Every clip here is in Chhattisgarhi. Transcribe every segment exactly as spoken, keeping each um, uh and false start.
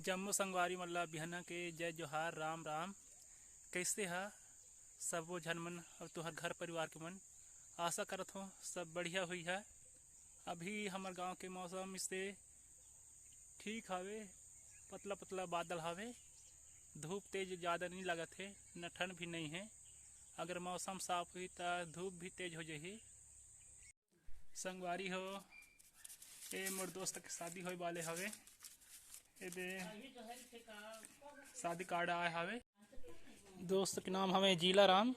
जम्मो संगवारी मन ला बिहना के जय जोहार, राम राम। कइसे हा सबो झन मन अउ तुहर घर परिवार के मन? आशा करत हों सब बढ़िया होई हा। अभी हमर गांव के मौसम इससे ठीक हवे, पतला पतला बादल हवे, धूप तेज ज़्यादा नहीं लागत हे, न ठंड भी नहीं है। अगर मौसम साफ होही त धूप भी तेज हो जाही। संगवारी हो, ए मोर दोस्त के शादी होए वाले हवे। ए दे शादी कार्ड आए हवे। दोस्त के नाम हवे जीला राम।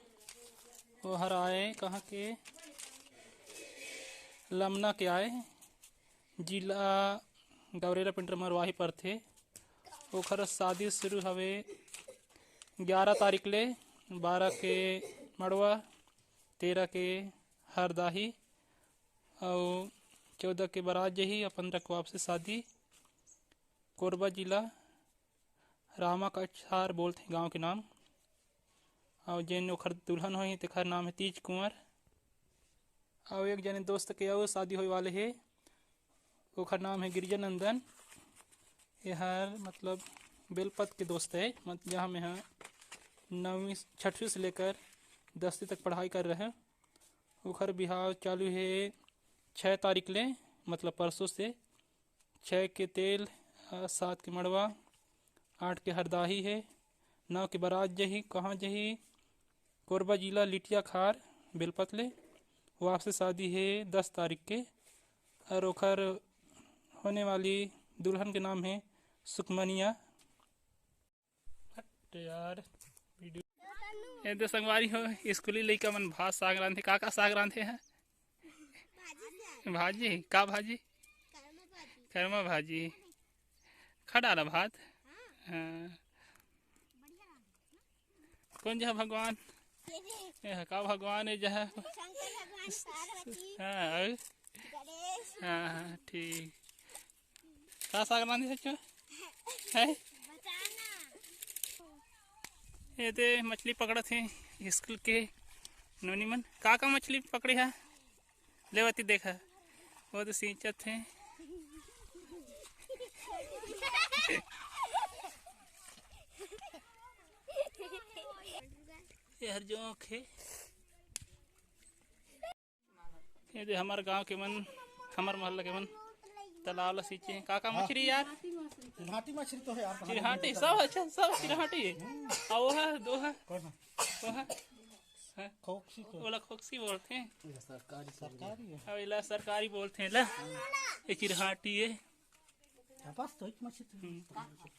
वो हर आए कहाँ के? लमना के आए। जिला गौरेला पिंटर मरवाही परथे। ओखर शादी शुरू हवे ग्यारह तारीख ले। बारह के मड़वा, तेरह के हरदाही अउ चौदह के बारात जही, अपन रखवाब से शादी। कोरबा जिला रामा कछार बोलथे गांव के नाम। अउ जेन ओखर दुल्हन होही, तेखर नाम हे तीज कुंवर। अउ एक जने दोस्त के अउ शादी होए वाले हे, ओखर नाम हे गिरिजा नंदन। एहर मतलब बेलपत के दोस्त हे, मत-, जहाँ में ह नवीं, छठवीं से लेकर दसवीं तक पढ़ाई कर रहे। ओखर बिहाव चालू हे छः तारीख ले, मतलब परसों से। छः के तेल, अ, सात के मड़वा, आठ के हरदाही हे, नौ के बारात जही। कहाँ जही? कोरबा जिला लिटिया खार बेलपत ले। वापसी शादी हे दस तारीख के। और ओखर होने वाली दुल्हन के नाम हे सुकमनिया। हट यार, वीडियो। ए दे संगवारी हो, स्कूली लइका मन भात साग रांधे। का का साग रांधे हे? भाजी। का भाजी? करमा भाजी। खा डाला भात। हाँ। कौन जहा भगवान? ए हा का भगवान हे जहा? शंकर भगवान, पार्वती, हाँ, अउ? गणेश। हाँ, हाँ, ठीक। का साग रांधे हे? ए दे मछली पकड़त हे स्कूल के नोनी मन। का का मछली पकड़े हे? ले वती देखा, वो तो सींचत हे। ये हर जोंक हे। ये दे हमर गांव के मन, हमर मोहल्ला के मन तालाब ला सींचे हे। का का मछली यार? चिरहाटी मछली तो हे यार, चिरहाटी, सब अच्छा, सब चिरहाटी हे। अउ वो हे, दो हे, कौन हे? वो हे, हाँ। खोक्सी को। ओला खोक्सी बोलथे। ये सरकारी, सरकारी हे। अउ एला सरकारी बोलथे ला। ये चिरहाटी हे। हाँ, बस तो एक मछली तो। हम्म।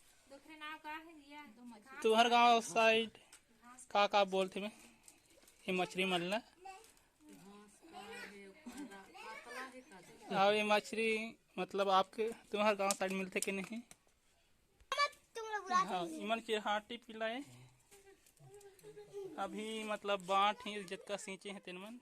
तुहर गांव साइड का का बोलथे में? ये मछली मन ला। अउ ये मछली मतलब आपके तुहर गांव साइड मिलथे कि नहीं? हाँ, इमन चिरहाटी पिला हे। अभी मतलब बांट ही जतका सींचे हे तेन मन।